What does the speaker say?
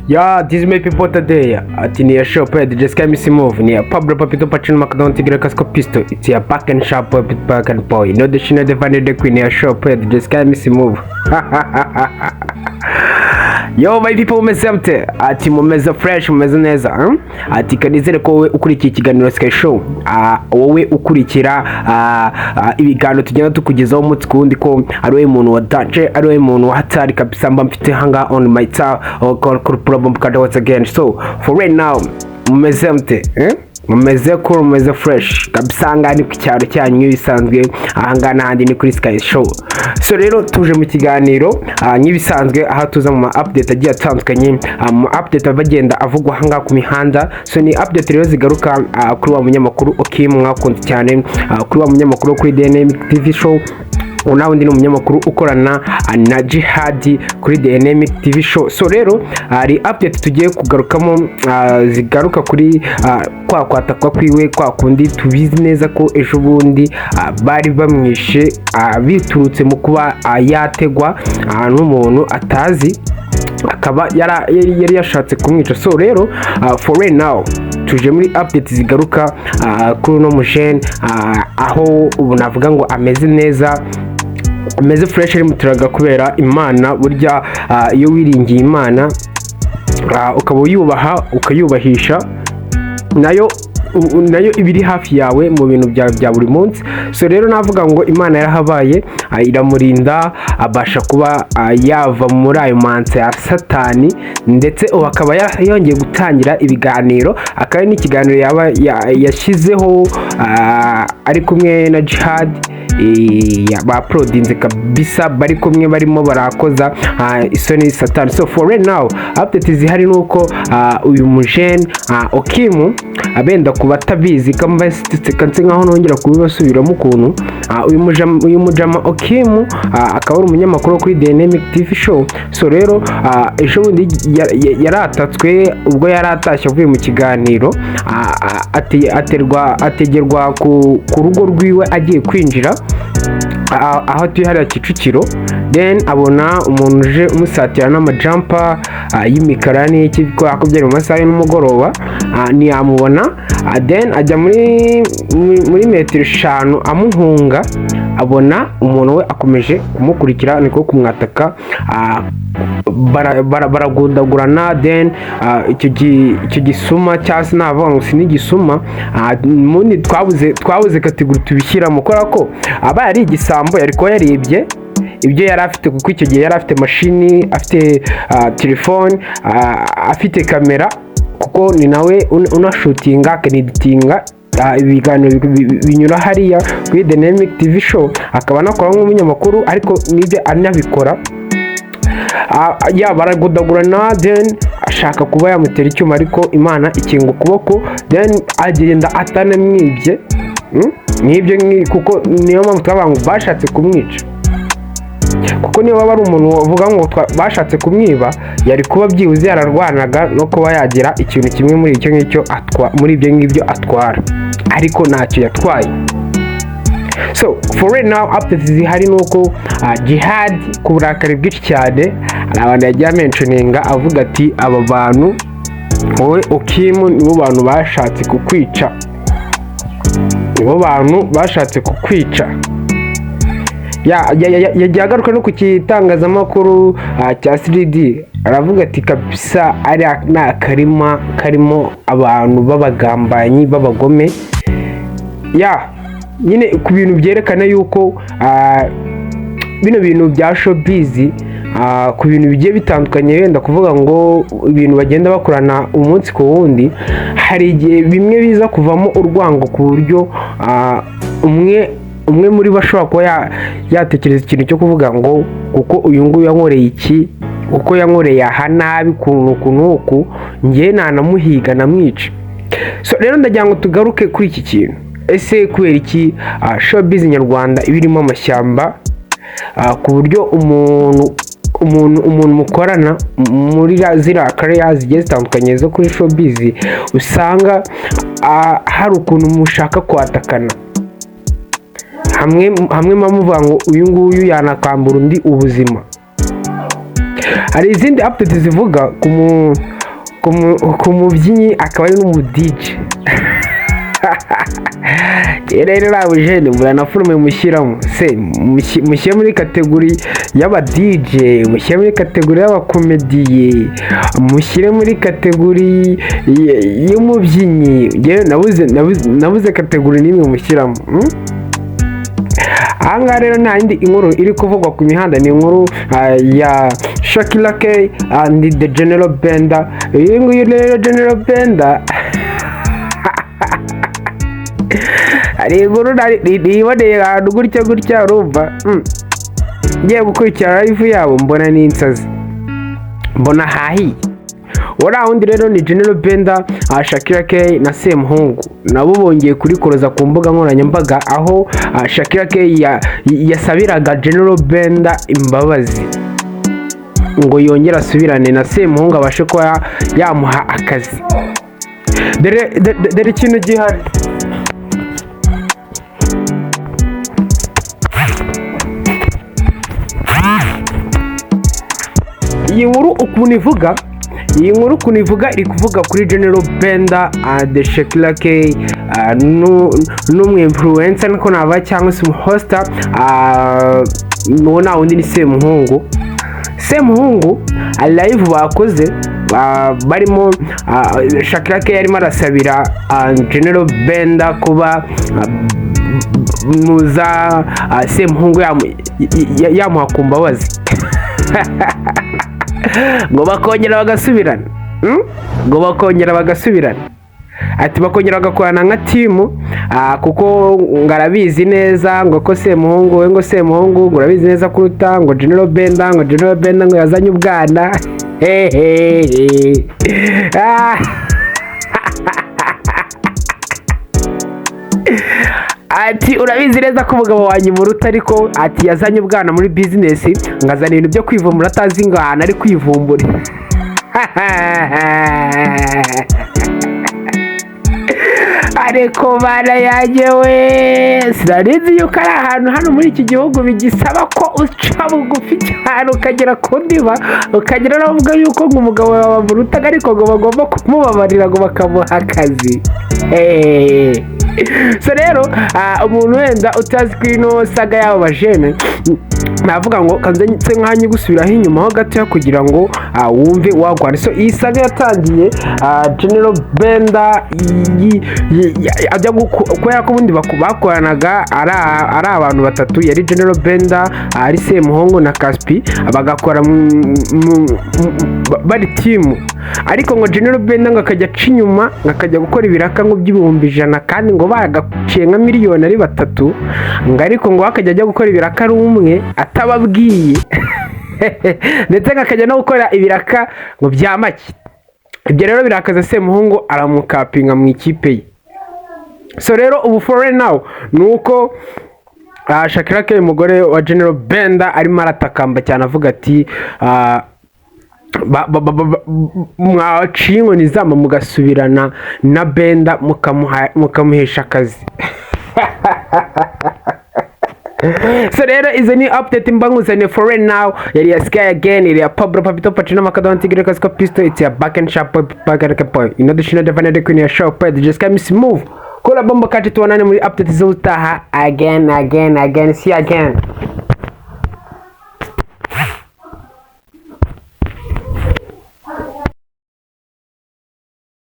Yeah, this is my people today. Ati ni ya show ya DJ Sky Missy Move, ni ya Pablo Papito Pacino Macdon Tigre Casco Pisto. It's ya back and sharp back and boy. No the Shina the Vanny the Queen ya show ya DJ Sky Missy Move. Yo my people, mumeze mute? Ati mumeze fresh, mumeze neza, hmm? Ati kanizere ko wowe ukurikiye ikiganiro Sky Show, wowe ukurikira ibiganiro tugenda tukugezaho umunsi ku wundi, ko ari wowe muntu wa danger, ari wowe muntu wa hatari kabisa. Mba mfite hanga on my top or call problem card once again. So for right now, mumeze mute, eh? Mumeze cool, mumeze fresh kabisa. Ahangaha ni ku cyaro cyanyu nk'ibisanzwe, ahangaha n'ahandi ni kuri Sky Show. So rero tuje mu kiganiro nk'ibisanzwe, aho tuza mu ma update agiye atandukanye, mu ma update aba agenda avugwa ahangaha ku mihanda. So ni update rero zigaruka kuri wa munyamakuru Okim mwakunze cyane, kuri wa munyamakuru wo kuri Dynamic TV Show. Ubu nawe undi ni umunyamakuru ukorana na Jihad kuri Dynamic TV Show. So rero hari update tugiye kugarukamo, zigaruka kuri kwa kwatakwa kwiwe, kwa kundi tubizi neza ko ejo bundi bari bamwishe, biturutse mu kuba yategwa n'umuntu atazi, akaba yari yashatse kumwica. So rero for right now tuje muri update zigaruka kuri uno mujene, aho ubu navuga ngo ameze neza, ameze fresh, ari muturaga kubera Imana. Burya iyo wiringiye Imana, ukaba uyubaha, ukayubahisha, nayo nayo iba iri hafi yawe mu bintu byawe bya buri munsi. So rero navuga ngo Imana yarahabaye, iramurinda, abasha kuba yava muri ayo mansa ya Satani, ndetse ubu akaba yongeye gutangira ibiganiro, akaba ari n'ikiganiro yaba yashyizeho ari kumwe na Jihad, bauploadinze kabisa, bari kumwe barimo barakoza isoni Satani. So for right now, update zihari ni uko uyu mujene Okimu, abenda ku batabizi kanse nkaho nongera kubibasubiramo ukuntu, uyu mujama Okimu akaba ari umunyamakuru wo kuri Dynamic TV Show. So rero ejo bundi yaratatswe ubwo yari atashye avuye mu kiganiro, aterwa ategerwa ku rugo rwiwe agiye kwinjira aho atuye hariya Kicukiro. Then abona umuntu uje umusatira n'amajampa y'imikara n'iki, kubera ko byari mu masaha y'umugoroba, ntiyamubona. Then ajya muri metero 5 amuhunga, abona umuntu we akomeje kumukurikira, niko kumwataka, baragundagurana. Then icyo gisuma, cyangwa se navuga ngo si n'igisuma, mundi twabuze category tubishyiramo, kubera ko aba yari igisambo yari kuba yaribye ibyo yari afite, kuko icyo gihe yari afite mashini, afite telefone, afite kamera, kuko ni nawe unashootinga akaneditinga ibiganiro binyura hariya kuri Dynamic TV Show, akaba anakora nk'umunyamakuru, ariko n'ibyo anabikora. Ya baragudagurana, then ashaka kuba yamutera icyuma, ariko Imana ikinga ukuboko, then agenda atanamwibye. N'ibyo kuko niyo mpamvu twavuga ngo bashatse kumwica, kuko niba waba ari umuntu wavuga ngo bashatse kumwiba, yari kuba byibuze yararwanaga no kuba yagira ikintu kimwe muri icyo ngicyo muri ibyo ngibyo atwara, ariko ntacyo yatwaye. So for right now, updates zihari ni uko Jihad ku burakari bwinshi cyane, hari abantu yagiye amentioninga avuga ati: "Aba bantu, wowe Okimu, nibo bantu bashatse kukwica, nibo bantu bashatse kukwica." Yagiye agaruka no ku gitangazamakuru cya 3D, aravuga ati kabisa ari ni akarima karimo abantu b'abagambanyi, b'abagome. Ya nyine ku bintu byerekana yuko bino bintu bya showbiz, ku bintu bigiye bitandukanye, wenda kuvuga ngo ibintu bagenda bakorana umunsi ku wundi, hari igihe bimwe biza kuvamo urwango, ku buryo umwe umwe muri bo ashobora kuba yatekereza ikintu cyo kuvuga ngo kuko uyu nguyu yankoreye iki, kuko yankoreye aha nabi ukuntu uku n'uku, njye nanamuhiga namwica. So rero ndagira ngo tugaruke kuri iki kintu: ese kubera iki showbiz nyarwanda iba irimo amashyamba, ku buryo umuntu mukorana muri ziriya career zigiye zitandukanye zo kuri showbiz, usanga hari ukuntu mushaka kwatakana, hamwe hamwe muba muvuga ngo uyu nguyu yanakambura undi ubuzima? Hari izindi update zivuga ku mu Ku mubyinnyi, akaba ari n'umu DJ. Rero uriya mujene mbura na forume mushyiramo se, mushyire muri category y'aba DJ, mushyire muri category y'abakomediye, mushyire muri category y'umubyinnyi. Njyewe nabuze category n'imwe mushyiramo, Ahangaha rero nta yindi inkuru iri kuvugwa ku mihanda, ni inkuru ya Shakira K and the General Benda. Uyu nguyu rero General Benda, hari inkuru niboneye ahantu gutya gutya, urumva, ngiye gukurikira live yabo, mbona ni insazi, mbona hahiye. Uriya wundi rero ni General Benda, Shakira K na Semuhungu, nabo bongeye kurikoroza ku mbuga nkoranyambaga, aho Shakira K yasabiraga General Benda imbabazi ngo yongere asubirane na Semuhungu, abashe kuba yamuha akazi. Dore ikintu gihari. Iyi nkuru ukuntu ivuga, iri kuvuga kuri General Benda and the Shakira K n'umwe influencer niko nava, cyangwa se umuhosta, uwo nta wundi ni Semuhungu. Semuhungu live bakoze, barimo Shakira K yarimo arasabira General Benda kuba muza Semuhungu yamuha ku mbabazi ngo bakongera bagasubirana, Ngo bakongera bagasubirana, ati bakongera bagakorana nka team, kuko ngo arabizi neza ngo ko Semuhungu we, ngo Semuhungu ngo urabizi neza kuruta ngo General Benda, ngo General Benda ngo yazanye ubwana hehehe. Ati urabizi neza ko umugabo wanjye muruta, ariko ati yazanye ubwana muri business, ngo azana ibintu byo kwivumbura atazi ngo ahantu ari kwivumbura. Ariko bana yanjye we, sinarizi yuko ari ahantu hano muri iki gihugu bigisaba ko uca bugufi cyane, ukagera ku ndiba, ukagera n'abavuga yuko ngo umugabo wawe bamurutaga, ariko ngo bagomba kumubabarira ngo bakamuha akazi. So rero umuntu wenda utazi ko ino saga y'aba bajene, navuga ngo kanze nse nkanya gusubiraho inyuma ho gatoya kugira ngo wumve wagwana. So iyi saga yatangiye General Benda ajya kubera ko ubundi bakoranaga ari abantu batatu, yari General Benda, ari Semuhungu na Caspi, bagakora bari team. Ariko ngo General Benda ngo akajya aca inyuma, ngo akajya gukora ibiraka ngo by'ibihumbi 100, kandi ngo bagaciye nka miliyoni ari batatu, ngo ariko ngo akajya ajya gukora ibiraka ari umwe atababwiye, ndetse ngo akajya no gukora ibiraka ngo bya make. Ibyo rero birakaza Semuhungu, aramukapinga mu ikipe ye. So rero ubu for now ni uko Shakira K, umugore wa General Benda, arimo aratakamba cyane avuga ati mwaciye inkoni zamba mugasubirana na Benda, mukamuhesha akazi. So rero izo ni update mba nkuzaniye for now. Yari ya Sky again, yari ya Pablo Papito Pacino Makadon Tigre Kasko Pisto, it's ya back and sharp back and boy, you know the shino the queen ya show play the Sky Miss Move. Kora bomba kati, tuonane muri update z'ubutaha. Again, again, again, see you again.